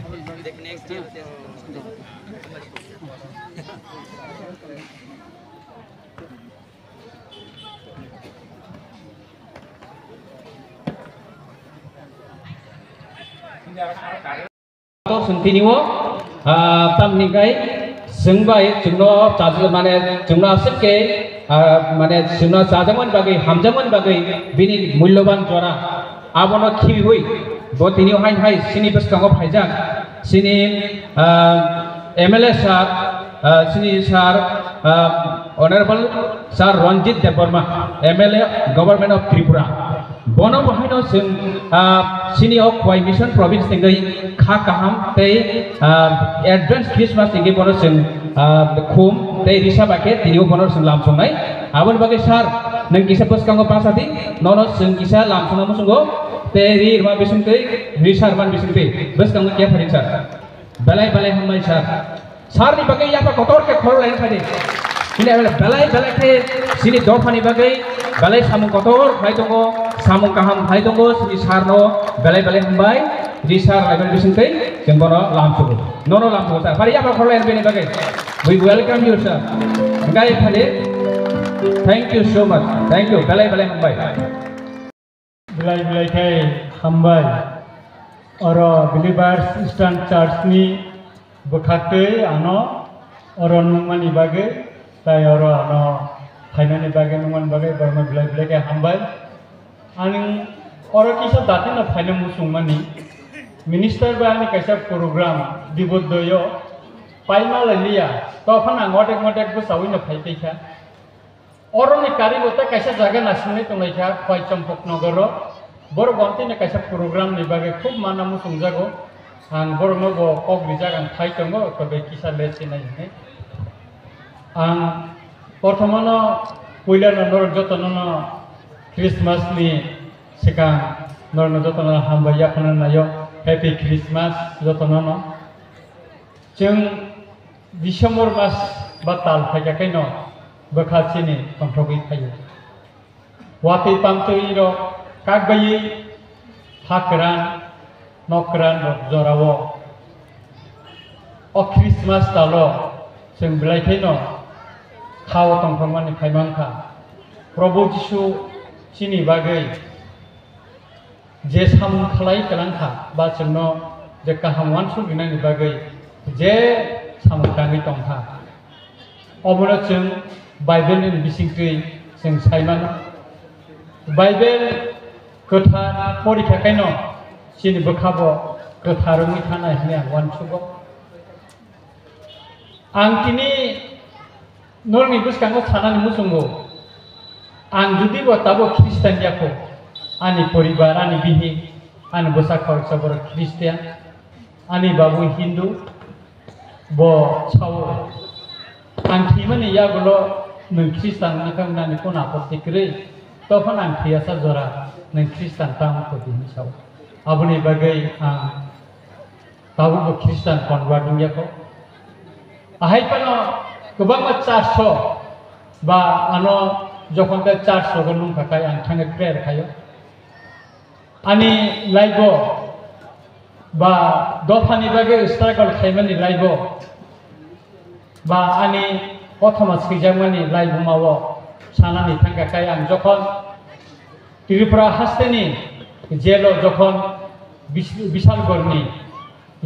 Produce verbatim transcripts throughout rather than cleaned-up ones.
Tor chwng tini o, ah, tamni kai chwng bai chwngno chajak, mane chwngno aswk khe, ah, mane chwngno chajakmani bagwi, hamjakmani bagwi bini mulloban jora abono khibiwi bo tini o hain hai chini bwskango phaijak chini, ah, M L A sir, ah, chini sir, ah, Honorable Sir Ranjit Debbarma, M L A, Government of Tripura. Bono bo haino chwng, ah, chini o Khowai Mission Province tingwi kha kaham tei, ah, advance Christmas tingwi bono chwng, ah, khum tei risa bai khe tini o bono chwng lamsongnai. Aboni bagwi sir, nwng kisa bwskango basa di, nono chwng kisa lamsongna muchungo tei ri rwma bisingtwi, risa rwmani bisingtwi bwskango khe pharing sir. Belai belai hambai sir. Sir ni bagwi yapha kotor khe khorok laina phai di. Chini belai belai khe chini dophani bagwi belai samung kotor khlai tongo, samung kaham khlai tongo, chini sir no belai belai hambai. Ri sir laibani bisingtwi chwng bono lamsugo. Nono lamsugo sir. Phari yapha khorok laina bini bagwi. We welcome you sir. Hingkai phari. Thank you so much. Thank you. Belai belai hambai. Belai belai khe hambai. Oro Believers Eastern Church ni bwkhaktwi ano oro nungmani bagwi, tai oro ano phainani bagwi, nungmani bagwi borokno belai belai khe hambai. Ani oro kisa datino phaina muchungmani, minister bai ani kaisa program Diboddoyo paima lai liya, tophano ang motek motek bwsawino phai tongkha. Oroni karigo tei kaisa jaga nasingnai tonglaikha, Khowai Champaknogoro. Borok bo amtwino kaisa program ni bagwi khub mana muchungjago. Ang borokno bo kok rijak, ang phai tongo, tei kisa late se nai hwnwi. Ang prothomono puilano norok jotonono Christmas ni swkang norokno jotono hambai yaphana naio. Happy Christmas jotonono. Chwng December mas ba tal phaikha khaino bwkha chini tongthogwi phaio. Watwi pamtwi rok kak baiwi ha kwran, nok kwran rok jorao o Christmas talo chwng belai khaino khao tongthokmani phai mankha. Probhu Jisu chini bagwi je samung khlai kwlangkha, ba chwngno je kaham uansuk rinani bagwi je samung tangwi tongkha, omono chwng Bible ni bisingtwi chwng sai mano. Bible kwthar porikha khaino chini bwkhabo kwthar wngwi thanai hwnwi ang uansugo. Ang tini norokni bwskango sanani muchungo, ang jodi bo tabuk Christian ya kho, ani poribar, ani bihik, ani bwsa khoroksa borok Christian, ani babu Hindu, bo sao, ang thwimani yagulo nwng Christian wngkha wngnani kono apotti kwrwi, tophano ang thwiyasa jora nwng Christian ta wngkha di hinwi sao. Aboni bagwi ang Tabukbo Christian convert wngya kho. Ahai phano kwbangma church o ba ano jokhon khe church rogo nungkha khai ang thangwi prayer khaio. Ani life o ba dophani bagwi struggle khaimani life o ba ani kothoma swijakmani life wngmao sanani thangkha khai ang jokhon Tripura hasteni jail o jokhon Bis-, Bisalgorni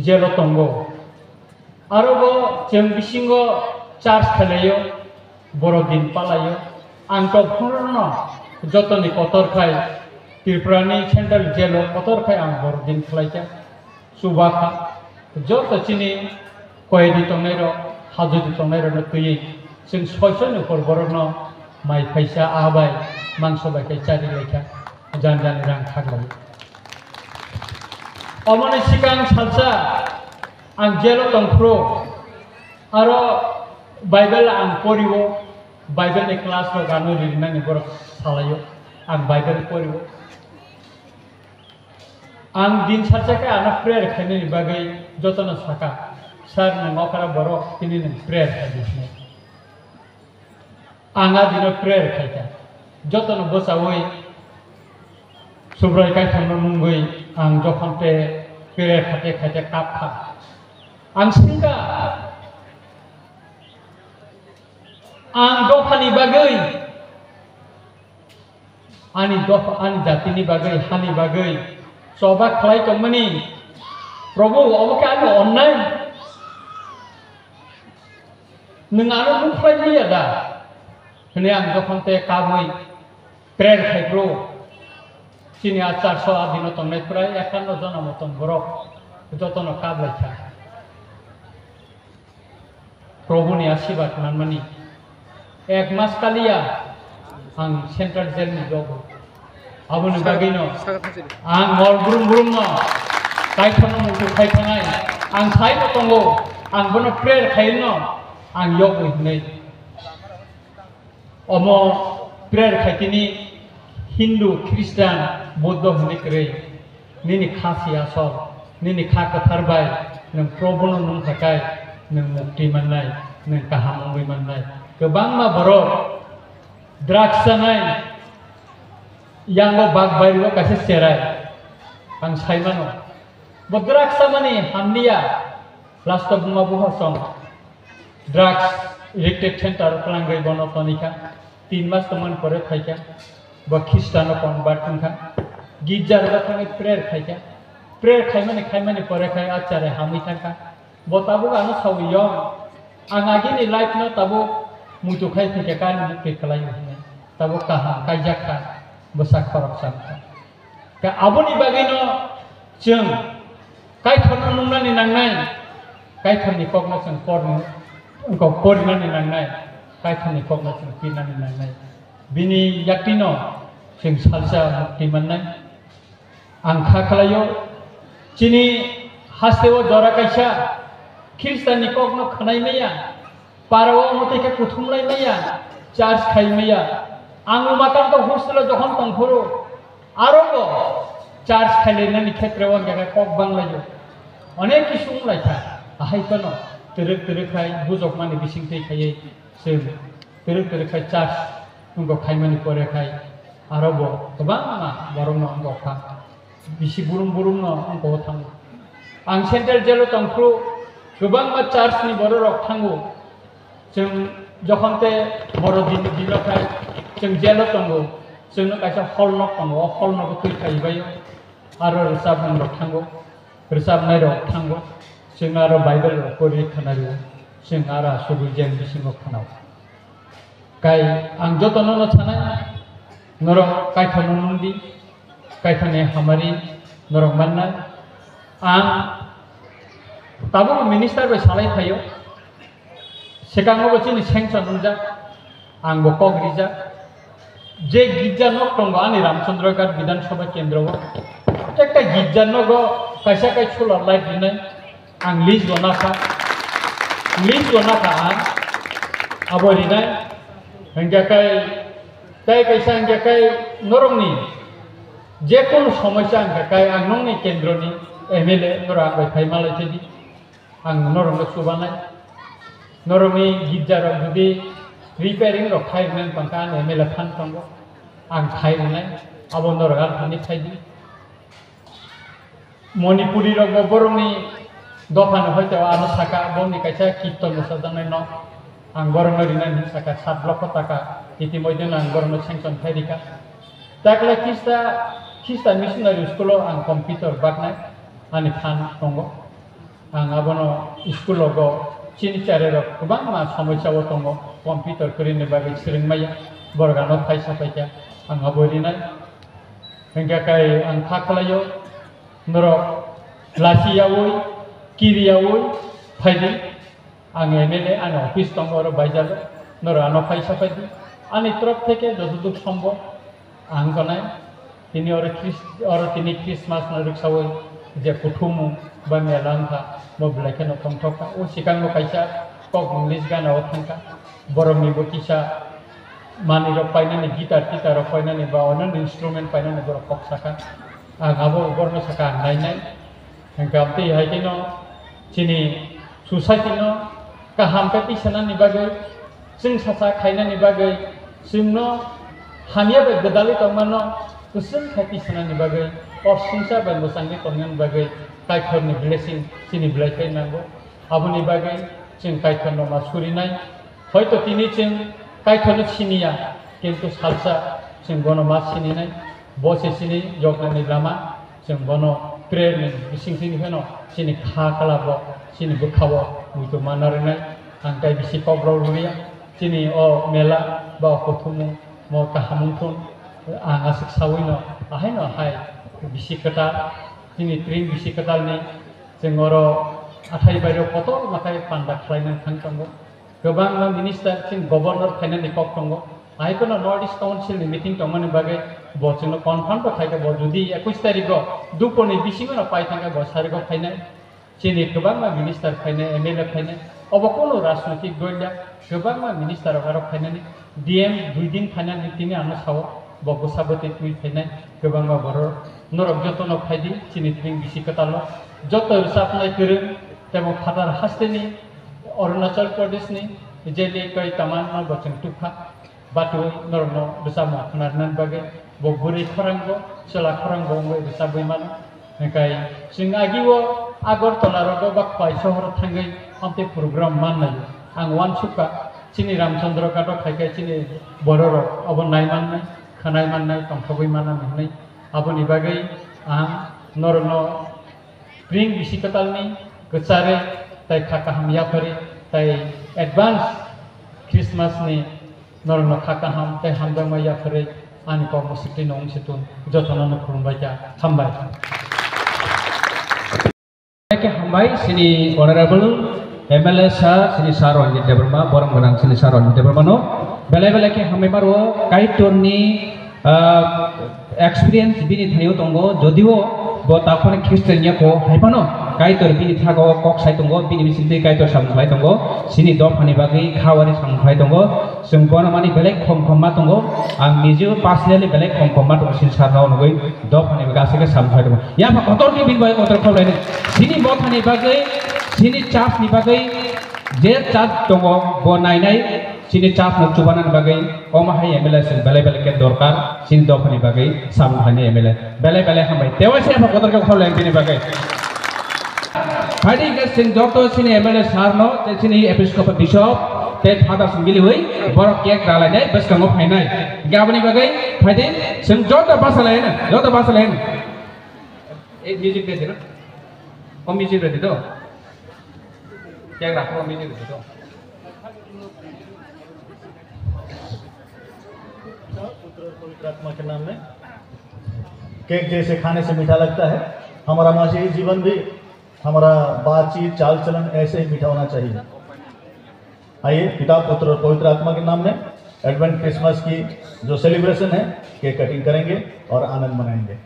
jail o tongo. Aro bo chwng bisingo charge khailaio, borok din palaio. Ang tok phunukno jotoni kotor khai, Tripurani central jail o kotor khai ang borok din khlaikha. Chubakha joto chini koydi tongnairok, hajodi tongnairokno twiwi chwng soi soi ni hor borokno mai phaisa, aa bai mangso bai khe chari laikha, jan jan rang khaklai. Omoni sikang salsa ang jail o tongphuru, aro Bible ang porio, Bible ni class rok ano rinani borok salaio, ang Bible porio. Ang din salsa khe ano prayer khainani bagwi jotono saka, "Sir, nwng okra borok, tini nwng prayer khai di," hinwi. Ang a dino prayer khaikha. Jotono bwchaui Subrai Kaithangno nungwi ang jokhon te Pere khate khate kap kha. Ang singka, ang dophani bagwi, ani dopha, ani jatini bagwi, hani bagwi choba khlai tongmani, Probhu, obo khe ani onnai. Nwng ano nukhlai manya da? Hwnwi ang jokhon tei kabwi prayer khai phuru, chini a charso a dino tongnai prai ekkanno jona motom borok jotono kap lai kha. Probhu ni asibad manmani ek mas kaliya ang central jail ni jogo. Aboni bagwino ang mol brum brum no kaithano muitu khai thanai. Ang sai bo tongo, ang bono prayer khai no ang yogwi hwnwi. Omo prayer khai tini Hindu, Christian, Buddha hwnwi kwrwi. Nini kha si asol, nini kha kwthar bai nwng Probhuno nung kha kai nwng mukti mannai, nwng kaham wngwi mannai. Kwbangma borok drugs chanai, yango bak bairo kaisa cherai. Ang sai mano, bo drugs chamani hamliya, last o buma buha song. Drugs addicted center o twlangwi bono tonikha. Tin mas tongmani pore phaikha. Bo Khristiano convert wngkha. Girja rogo thangwi prayer khaikha. Prayer khaimani, khaimani pore khai achare hamwi thangkha. Bo tabuk ano sawi yong. Ang agini life no tabuk muitu khai phaikha, kani mukti khlai hwnwi. Tabuk kaham kaijak kha. Bwsa khoroksa wngkha. Khe aboni bagwino chwng Kaitorno nungnani nangnai, Kaitorni kokno chwng porni, wngkok porinani nangnai, Kaitorni kokno chwng pirnani nangnai. Bini yaktwino chwng salsa mukti mannai. Ang kha khlaio, chini hasteo jora kaisa Khristanni kokno khwnai maya, Parao omo tei khe kuthum lai maya, charge khai maya. Ang umakam to hostel o jokhon tongphuru, aro bo charge khai lai nani khetre o hwnkhe khe kok bang laio. Onek kisu wng lai kha, ahai phano twrwk twrwk khai bujok mani bising twi khaiwi chwng twrwk twrwk khai charge wngkok khaimani pore khai aro bo kwbangma borokno wngkok kha. Bisi burum burum no wngkok o thango. Ang central jail o tongphuru kwbangma church ni borok rok thango. Chwng jokhon te boro din, dino khai chwng jail o tongo. Chwngno kaisa hall nok tongo, o hall nogo twi khai baio. Aro rwchapmung rok thango, rwchapnai rok thango. Chwng aro Bible rok pori khwna rio. Chwng aro asugwi jail bisingo khwnao. Kai ang jotono no sanai, norok Kaitorno nung di, Kaitorni hamari norok mannai. Ang tabuk minister bai salai phaio, swkango bo chini sanction wngjak, ang bo kok rijak. Je girja nok tongo ani Ramchandra Ghat Bidhan Sabha Kendro o, ekta girja nogo kaisa kai solar light rinai, Ang list bo nakha, list bo nakha ang, abo rinai, hingkhe kai, tai kaisa hingkhe kai norokni je kono somosya hingkhe kai ang nokni kendroni M L A norok ang bai phai malai thedi, ang norokno chubanai, norokni girja rok jodi repairing rok khai rwnai tongkha ang M L A phan tongo, ang khai rwnai, abo norok ang thani phaidi. Manipuri rok bo borokni dophano hoito ano saka, bongni kaisa kirton rwchapjaknai nok. Ang borokno rinani saka sat lokho taka, itimoidheno ang borokno sanction khai rikha. Takle Khista, Khista missionary school o ang computer baknai, ani phan tongo. Ang abono school rogo chini chare rok kwbangma somosya o tongo, computer kwrwini bagwi swrwngmaya, borok ano phaisa paikha, ang abo rinai. Hingkhe kai ang kha khlaio, norok lasi yaui, kiri yaui phaidi. Ang M L A, ani office tongo oro Baijalo, norok ano phaisa phaidi. Ani torop theke jotoduk sombhob ang tonai. Tini oro Chris-, oro tini Christmas no rwksaui je kuthumung ba mela wngkha, bo belai kheno tongthok kha. O swkango kaisa kok English gana o thangkha. Borokni bo kisa manwi rok painani, guitar titar rok painani ba onano instrument painani borok kok saka. Ang abo borokno saka ang nainai. Hingkhe amtwi hai kheno chini society no kaham khe tisanani bagwi, chwng sacha khainani bagwi, chwngno hamya bai gwdalwi tongmano Kwchwng khaiti sanani bagwi, o singcha bai mwchangwi tongnani bagwi Kaitorni blessing chini belai khe nango. Aboni bagwi chwng Kaitorno ma surinai. Hoito tini chwng Kaitorno siniya, kintu salsa chwng bono ma sininai. Bo se chini yoknani lama, chwng bono prayer ni bising sini phano chini kha kala bo chini bwkha bo muitu ma narinai. Ang tai bisi kok rw rwya. Chini o mela ba o kuthumung mo kaham wngthun, ang aswk sawi no, ahai no hai bisi kwtal, chini tring bisi kwtal ni chwng oro athai bai rok kotor mathai panda khlai nang thang tongo. Kwbangma minister chini governor phainani kok tongo. Ahai phano North East Council ni meeting tongmani bagwi bo chwngno confirm bo khai khe bo jodi ekush tarikh o dupor ni bisingo no pai thang khe bo sari go phainai. Chini kwbangma minister phainai, M L A phainai, obo kono rajnoitik dol ya, kwbangma minister rok aro phainani, D M dui din phainani tini ano sao, bo bwsa bwtwi twi phainai, kwbangma borok norok jotono phaidi, chini tring bisi kwtalo, joto rwchapnai kwrwng, tebo phatar hasteni, Arunachal Pradesh ni, jeli koi taman no bo chwng tukha. Batwi norokno rwchapmung khwnarnani bagwi bo bwrwi khorang bo, chwla khorang bo wngwi rwchabwi mano. Hwnkhe chwng agio Agartala rogo ba Khwai sohoro thangwi amtwi program mannai. Ang uansukha chini Ramchandra Ghat o khaikhe chini bororok obo nai mannai, khwnai mannai, tongthogwi mannai hwnwi. Aboni bagwi ang norokno Pring bisi kwtalni kwchari tai kha kaham yapharwi tai advance Christmas ni norokno kha kaham tai hamjakma yapharwi ani kok mwswktwi no wngsi tun jotono no khulumbai kha, hambai. Belai khe hambai chini honorable M L A sir, chini sir Ranjit Debbarma, borom gwnang chini sir Ranjit Debbarma no belai belai khe hambai maro Kaitorni Ah, experience bini thaio tongo, jodio bo takhorni Christian ya kho, hai phano Kaitor bini thago kok sai tongo, bini bisingtwi Kaitor samung khlai tongo, chini dophani bagwi khawari samung khlai tongo, chwng bono mani belai khom khom ma tongo, ang nijeo personally belai khom khom ma tongo, chini sarno nugwi dophani bagwi aswk khe samung khlai tongo. Yapha kotor khe bini bagwi kotor khaulaini, chini mothani bagwi, chini church ni bagwi, je church tongo bo nainai, Chini church no chubanani bagwi omo hai M L A se belai belai khe dorkar, chini dophani bagwi samung khlainai M L A. Belai belai hambai. Tewaise apha kotor khe khawlai bini bagwi. Phaidi hwnkhe chwng joto chini M L A sir no, tei chini Episcopal Bishop, tei Father song biliwi borok cake ralainai bwskango phainai. Hwnkhe aboni bagwi phaidi chwng joto bachalaino, joto bachalaino. Ei music ready no? O music ready to? Cake rakho, o music ready to? पुत्र और पवित्र आत्मा के नाम में। केक जैसे खाने से मीठा लगता है, हमारा मसीही जीवन भी, हमारा बातचीत, चाल चलन ऐसे ही मीठा होना चाहिए। आइए, पिता, पुत्र और पवित्र आत्मा के नाम में एडवेंट क्रिसमस की जो सेलिब्रेशन है, केक कटिंग करेंगे और आनंद मनाएंगे।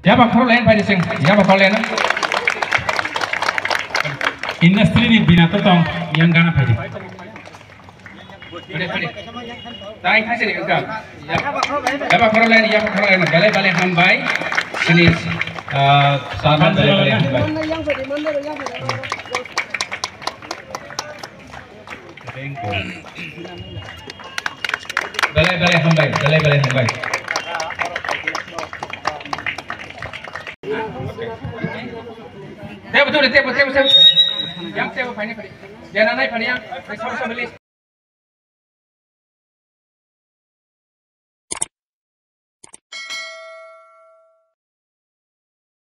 Yaba khoro len pai sing, yaba khoro len. Industry ni bina to tong yang gana pai. Pade, pade. Tai khai sini ka. Yaba khoro len, yaba khoro len. Bale bale hambai. Sini, ah, saman bale bale hambai. Belai belai hambai, belai belai hambai. Tebo tu, tebo, tebo, tebo. Yang tebo, pani pani. Jana nai pani yang, sabo sabo list.